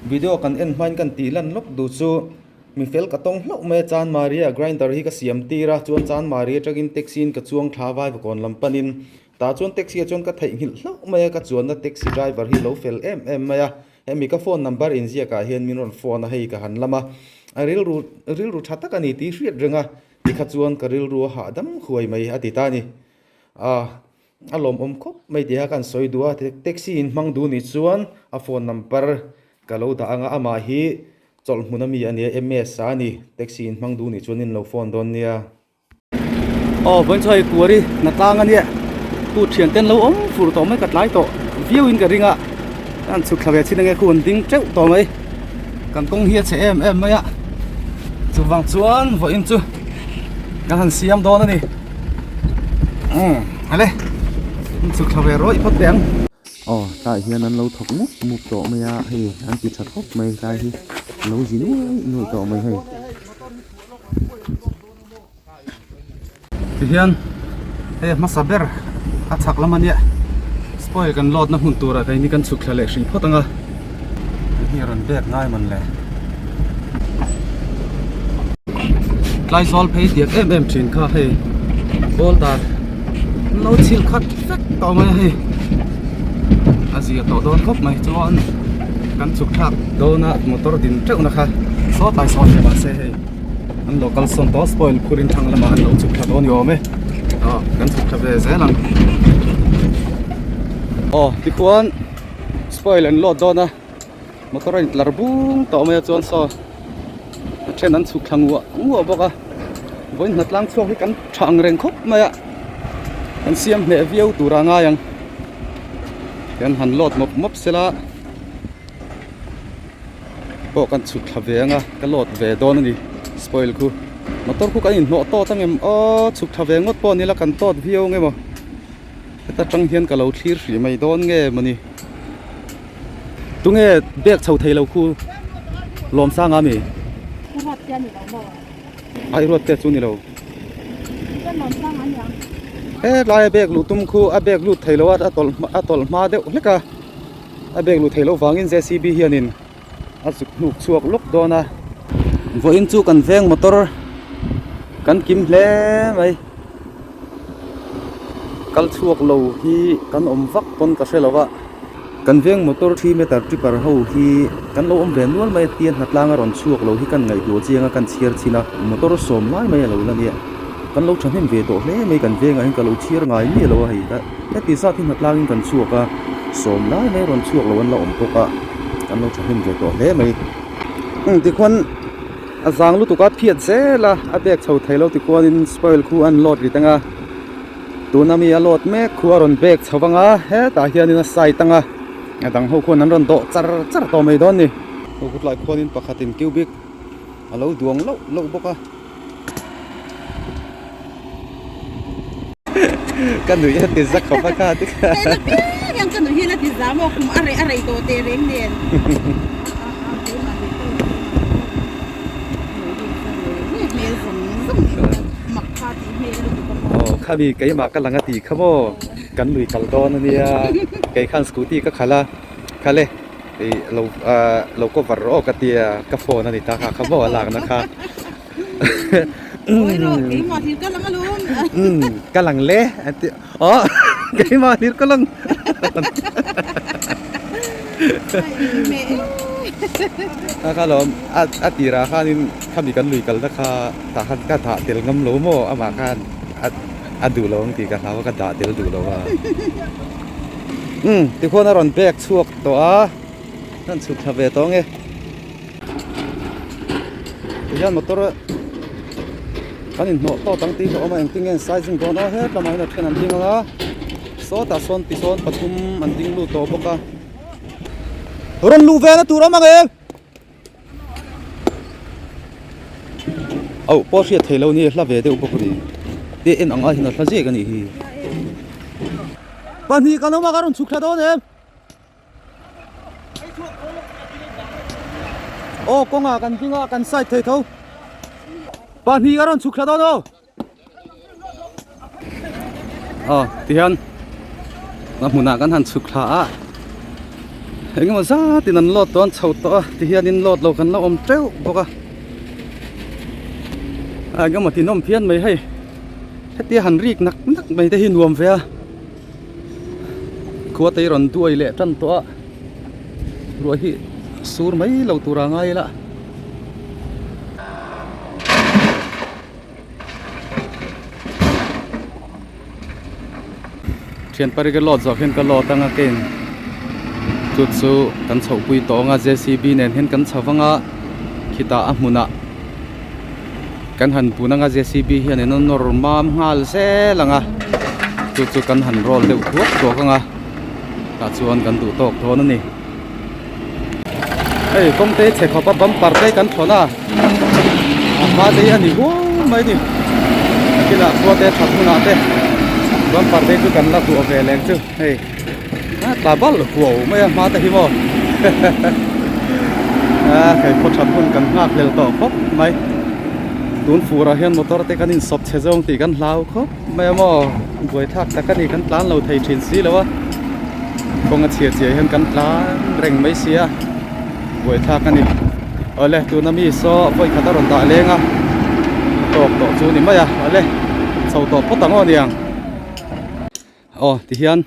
Video kan en hmain kan tih lan lawk duh chu mi fel ka tawng hlauh mai a, Chanmari ah grinder hi ka siam tir a, chuan Chanmari atangin taxi in ka chuang thla vai vakawn lam panin tah chuan taxi ah chuan ka theihnghilh hlauh mai a, ka chuanna taxi driver hi lo fel em em mai a, hemi ka phone number inziak ah hian min rawn phone a hei ka han lam a, a rilru rilru tha tak a ni tih hriat reng a, tikha chuan ka rilru a hahdam huai mai a ti ta a ni. Ahh. A lawmawm khawp mai tih kha kan sawi duh a, taxi in hmang duh nih chuan a phone number ka lo dah ang a, amah hi chawlh hmun ami a nia, MS a ni, taxi in hmang duh nih chuan in lo phone dawn nia. Aw vawiin chu hei kuari hna tlang a nia, tu thian te an lo awm fur tawh mai ka tlai tawh viau in ka ring a, ka han chhuk thla ve chin ange khu an ding teuh tawh mai, kan kawng hi a chhe em em mai a, chuvang chuan vawiin chu kan han siam dawn a ni. Umm ale chhuk thla ve rawih phawt teh ang. Aw tlaiah hian an lo thawk mup mup tawh mai a hei an ti tha khawp mai tlai hi a lo zi nuai nuai tawh mai hei. Tihian hei a hmasa ber a chhak lam a nia spoil kan load na hmun turah keini kan chhuk thla leh hrih phawt ang a hei hi a rawn bek ngai mawn le. Tlaizawl phei diak em em thin kha hei boulder an lo chhilh khat vek tawh mai a hei a zia tawh dawn khawp mai chuan kan chhuk thlak dawn a motor din teuh na kha saw tlai sawn hle mahse hei an lo kal sawn tawh spoil phur in thlang lamah an lo chhuk thla dawn ni awm e aw kan chhuk thla ve zel ang aw tikhuan spoil an load dawn a. Motor a intlar bung tawh mai a chuan saw a then an chhuk thla nguah nguah bawk a vawiin hna tlang chhuak hi kan tha ang reng khawp mai a kan siam hneh viau tur a ngai ang kan han load mawp mawp sela pawh kan chhuk thla ve ang a ka load ve dawn a ni spoil khu motor khu kan inhnawh tawt ang em aw chhuk thla ve ngawt pawh ni la kan tawt viau ang emaw heta tang hian ka lo thlir hrih mai dawn nge mawni. Tunge bag chho thei lo khu Lawmsanga ami? A i ruat te chu ni lo. He lai a bag luh tum khu a bag lut thei lo a a tawlh a tawlh hma deuh hlek a a bag luh thei loh vangin JCB hianin a zuk hnuk chhuak lawk dawn a. Vawiin chu kan veng motor kan kim hle mai. Kal chhuak lo hi kan awm vak pawn ka hre lo a. Kan veng motor thi meter tipper ho hi kan lo awm ve nual mai a tia hnatlang a rawn chhuak lo hi kan ngaihtuah chiang a kan chhiar chhin a motor sawm lai mai a lo la nia kan lo thahnem ve tawh hle mai kan vengah hian ka lo chhiar ngai miah lo a hei heti zat hi hnatlang in kan chhuak a sawm lai mai a rawn chhuak lo an la awm bawk a kan lo thahnem ve tawh hle mai tikhuan a zang lutuk a phiat zel a a bag chho thei lo tikhuanin spoil khu an load ri tang a. Tuna mi a load mek khu a rawn bag chho vang a hetah hianin a side anga a dang ho khuan an rawn dawh char char tawh mai dawn a ni. Khutlai khuanin pakhatin cubic a lo duang loh loh bawk a. Ka nuih a ti za khawp a kha ti kha. Ka nuih hi la ti za maw kum a rei a rei tawh teh reng nen. Aw khami keimah ka lang a tih kha maw kan lui kal dawn a nia kei khan scooty ka khalh a khale ih lo ah lo cover rawh aw ka tia ka phone a ni ta kha kha maw a lakna kha umm ka lang le a ti aw keimah hlir ka lang. Kha kha lawm a a tirah khanin khami kan lui kalna kha tah khan ka dah tel ngam lo maw amah khan a a duh lo ang tih ka hlau a ka dah tel duh lo a umm tikhuan a rawn bag chhuak tawh a an chhuk thla ve tawh ange tihian motor kan inhnawh tawt ang tih hi a awm a engtin nge an sizing dawn a hetlamah hian a then an ding ang a sawtah sawn tisawn pathum an ding lut tawh bawk a. Rawn luh ve na tur awm ang em? Auh pawh hriat theih loh ni hla ve deuh bawk a ni. Te en ang ai hian a hla zek a nih hi. Pahnih kan awm a ka rawn chhuk thla dawn em? Aw kawngah kan ding a kan side thei tho. Pahnih ka rawn chhuk thla dawn aw. Aw tihian a hmunah kan han chhuk thla a. Engemaw zatin an load tawh an chho tawh a tihianin load lo kan la awm teuh bawk a a engemaw ti nawm phian mai hei hetia han rik nak nak mai te hi nuam ve a khua te hi rawn duai leh tan tawh a ruah hi sur mai lo tur a ngai ila. Thian pari ka load zawh hian ka load anga keng chu chu kan chhoh pui tawh anga jcb nen hian kan chho vang a khitah a hmunah kan han bun anga jcb hian in a nawr mam nghal zel ang a chu chu kan han roll deuh thuak thuak anga tah chuan kan duh tawk dawn a ni. Hei kawng te chhe khawp a bumper te kan thawn a a hma te hi a ni huau mai a ni a kinah khua te that hunah te bumper te chu kan la vuah ve leng chu hei a tla bal huau mai a hma te hi maw a hei khaw that hun kan nghak hlel tawh khawp mai tun furah hian motor te kan insawp chhe zawng tih kan hlau khawp mai a maw buaithlak tak a ni kan tlan lo thei thin si lo a. Kawng a chhia chiah hian kan tlan reng mai sia buaithlak a ni awle tuna mi saw vawi khat a rawn dah leng a tawk tawh chu ni mai a awle chho tawh phawt ang aw niang aw tihian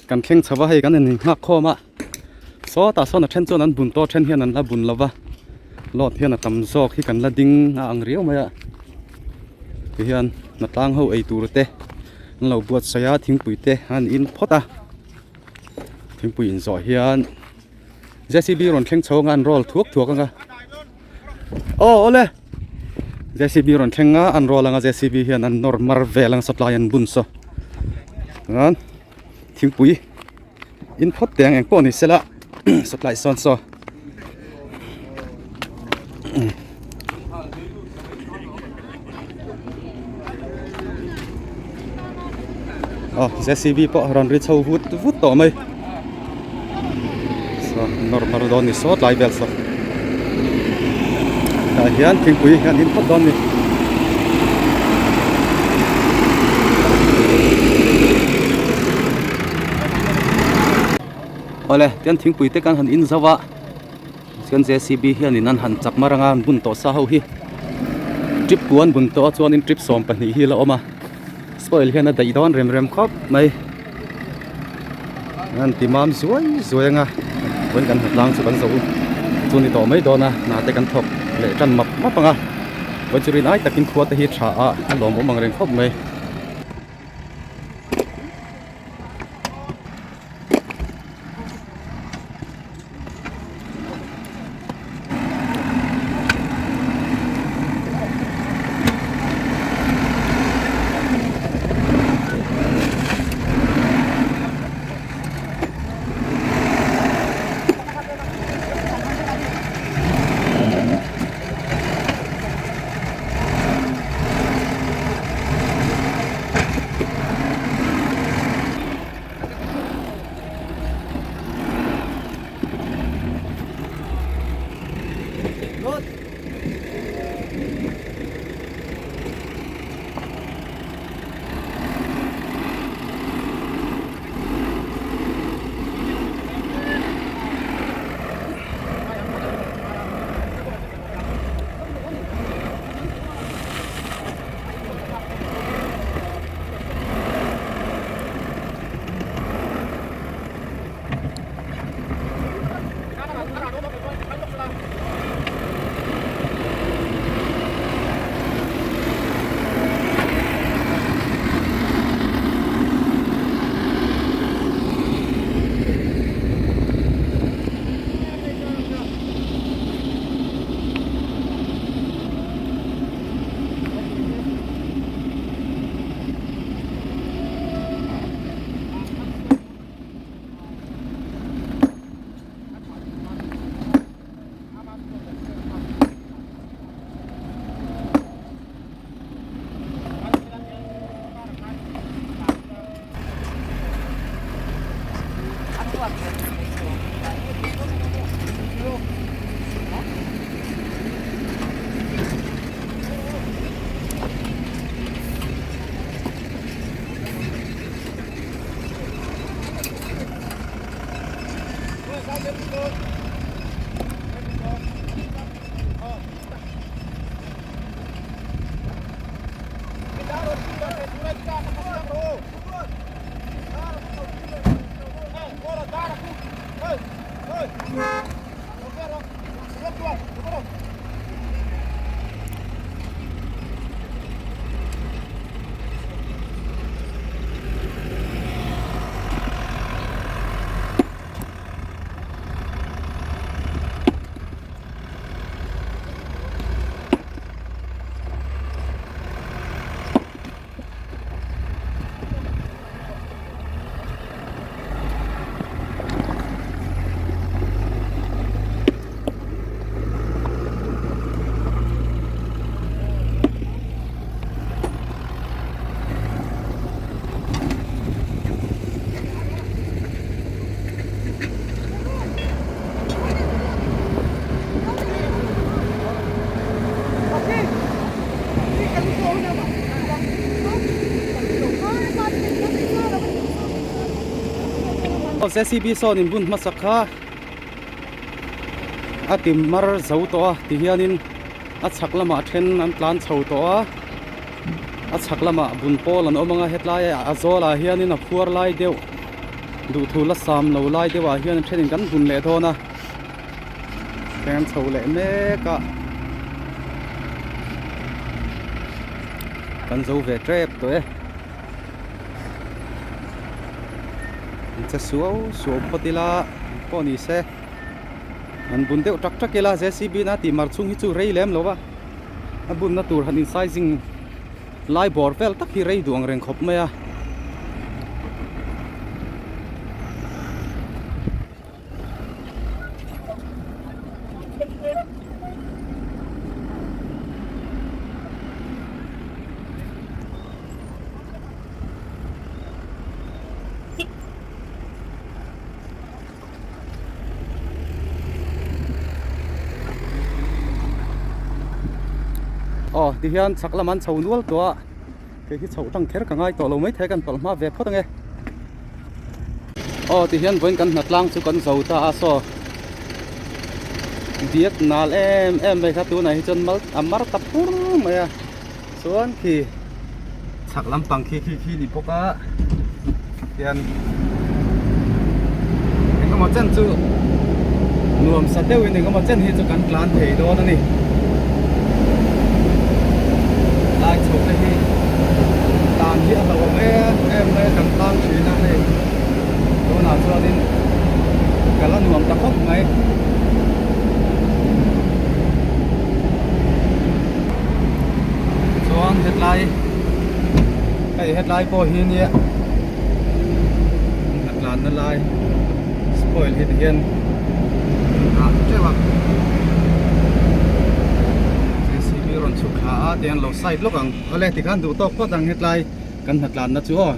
kan thleng chho va hei kan in nghak khawm a sawtah sawn a then chuan an bun tawh a then hian an la bun lo va load hian a tam zawk hi kan la ding a ang riau mai a tihian hnatlang ho ei tur te. An lo buatsaih a thingpui te an in phawt a thingpui in zawh hian jcb rawn thleng chho anga an roll thuak thuak anga aw awle jcb rawn thleng a an roll anga jcb hian an nawr mar vel anga sawtlai an bun saw chuan thingpui in phawt teh ang engpawh ni sela sawtlai sawn saw. Aw jcb pawh rawn ri chho vut vut tawh mai saw nawr mar dawn ni sawt lai vel saw tah hian thingpui an in phawt dawn a ni. Awle tian thingpui te kan han in zo a chuan jcb hianin an han chak mar anga an bun tawh sa ho hi trip ku an bun tawh a chuanin trip 12 hi la awm a soil hian a daih dawn rem rem khawp mai an ti mam zuai zuai anga vawiin kan hnatlang chu kan zo chu ni tawh mai dawn a hna te kan thawk leh tan map map anga vawiin chu rin ai takin khua te hi tha a a lawmawm ang reng khawp mai. JCB sawn in bun hmasak kha a ti mar zo tawh a ti hianin a chhak lamah then an tlan chho tawh a a chhak lamah bun pawl an awm ang a hetlai a zawlah hianin a phuar lai deuh duhthu la sam lo lai deuh ah hian thenin kan bun leh dawn a thleng chho leh mek a kan zo ve tep tawh e an che suau suau phawt ila pawh ni se an bun deuh tak tak ila JCB na tih mar chhung hi chu rei lem lo a a bunna tur han in sizing lai bawr vel tak hi rei duh ang reng khawp mai a. Aw tihian chhak lam an chho nual tawh a kei hi chhoh tang kher ka ngai tawh lo maithei kan tawlh hma ve phawt ange aw tihian vawiin kan hnatlang chu kan zo ta a saw diak nal em em mai kha tunah hi chuan mal a mar ta pur mai a chuan khi chhak lampang khi khi khi ni bawk a hian engemaw chen chu nuam sa deuhin engemaw chen hi chu kan tlan thei dawn a ni lai chho te hi tlan hi a hlauhawm em em mai a kan tlang thin a hei tunah chuanin ka la nuam ta khawp mai. Chuan hetlai hei hetlai pawh hi nia a tlanna lai spoil hi tihian ah teuh a JCB rawn chhuk thla a tiang lo side lawk ang awle tikhan duh tawk phawt ang hetlai kan hnatlanna chu aw.